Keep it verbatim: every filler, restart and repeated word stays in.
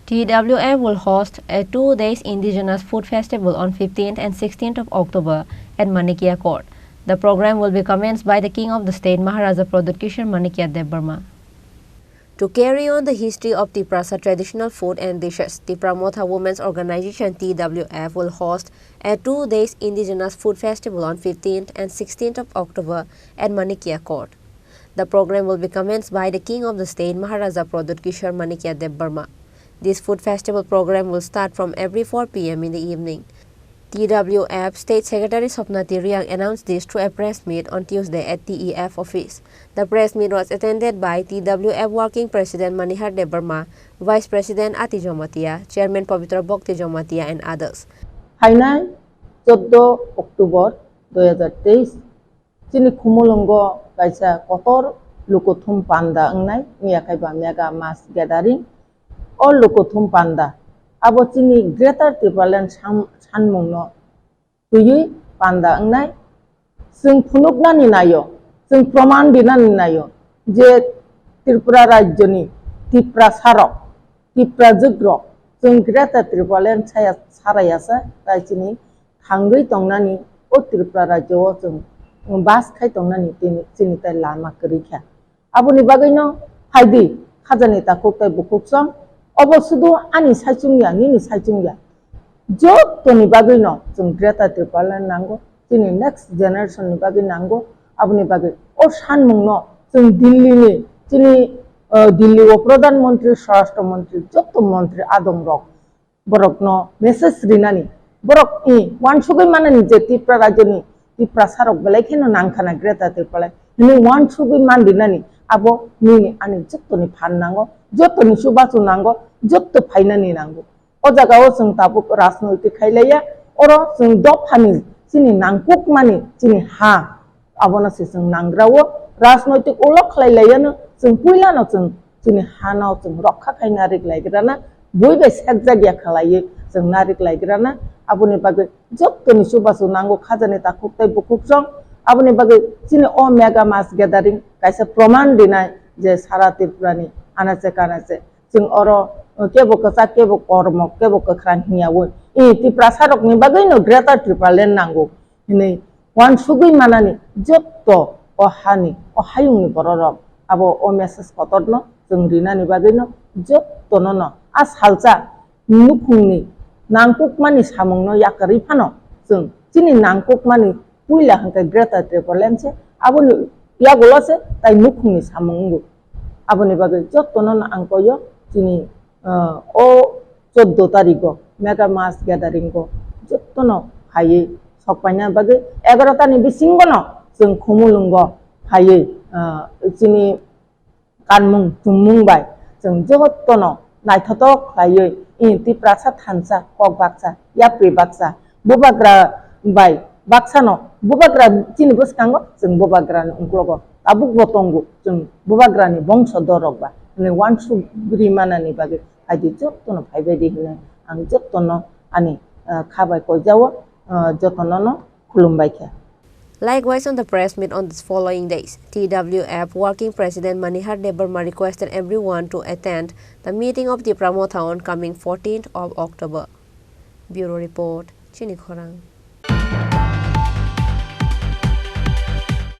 T W F will host a two days indigenous food festival on fifteenth and sixteenth of October at Manikya Court. The program will be commenced by the King of the State Maharaja Pradyut Kishore Manikya Debbarma. To carry on the history of Tiprasa traditional food and dishes, Tipra Motha Women's Organization T W F will host a two days indigenous food festival on fifteenth and sixteenth of October at Manikya Court. The program will be commenced by the King of the State Maharaja Pradyut Kishore Manikya Debbarma. This food festival program will start from every four p m in the evening. T W F State Secretary Sopnati Riang announced this through a press meet on Tuesday at T E F office. The press meet was attended by T W F Working President Manihar Debbarma, Vice President Ati Jamatia, Chairman Pabitra Bhakti Jamatia and others. Phainai chwddo October dui hajar teis, chini Khumulwngo kaisa kotor lukuthum panda wngnai, wngya khe ba mega mass gathering. O lukuthum panda abo chini Greater Tipraland sam-, sanmungno twiwi panda wngnai. Chwng phunuknani naio, chwng proman rinani naio je Tripura rajyoni Tiprasarok, Tiprajwkrok chwng Greater Tipraland saya sarayasa, tai chini thangwi tongnani, o Tripura rajyo o chwng bas khai tongnani tini, chini tai lama kwrwi kha. Aboni bagwino phaidi, khajani takhuk tei bukhuk song, obo sudu ani saichung ya, nini saichung ya. Jotoni bagwino chwng Greater Tipraland nango, chini next generation ni bagwi nango, aboni bagwi o sanmungno chwng Delhi ni, chini, uh, Delhi o Pradhan Mantri, Swarashtra Mantri, joto mantri adong rok borokno message rinani, borok i uansugwi manani je Tipra rajyoni Tiprasarok belai kheno nangkhana Greater Tipraland hinwi uansugwi man rinani, abo nini ani jottoni phan nango, jottoni chubachu nango, jotto phainani nango. O jagao chwng tabuk rajnoitik khailaiya, oro chwng dophani chini nangkukmani chini ha, abono se chwng nangrao, rajnoitik ulo khlai laiyano, chwng puilano chwng chini hano chwng rokha khai narik laigrana, bui bai sekjak ya khlaiwi chwng narik laigrana, aboni bagwi jottoni chubachu nango khajani takhuk tei bukhuk song, aboni bagwi chini o mega mass gathering kaisa proman rinai je sara Tripurani anache kanache chwng oro, uh, kebo kwchak, kebo kormo, kebo kwkhwrang hwnyawi, i Tiprasarokni bagwino Greater Tipraland nango hinwi uansugwi manani jotto o hani, o hayungni bororok abo o message kotorno chwng rinani bagwino jottono no a salsa nukhungni nangkukmani samungno yakarwi phano chwng chini nangkukmani puila hwnkhe Greater Tipraland se, aboni yagulo se tai nukhungni samung wngo. Aboni bagwi jottono no ang koyo chini, ah, o chwddo tarigo mega mass gathering o jottono phaiwi sok paina bagwi egaroh tani bisingono chwng Khumulwngo phaiwi, ah, chini kanmung chumung bai chwng jotono naithotok khlaiwi, i Tiprasa thansa kok baksa, yapri baksa, bubagra bai baksano, bubagra chini bwskango chwng bubagrani uklogo tabukbo tongo, chwng bubagrani bongso dorok ba hwnwi uansugri manani bagwi phaidi, jotono phaibaidi hwnwi ang jotono ani, ah, kha bai koijao, ah, jotonono khulumbai kha. Likewise, on the press meet on the following days, T W F Working President Manihar Debbarma requested everyone to attend the meeting of Tipra Motha on coming fourteenth of October. Bureau Report, Chini Khorang.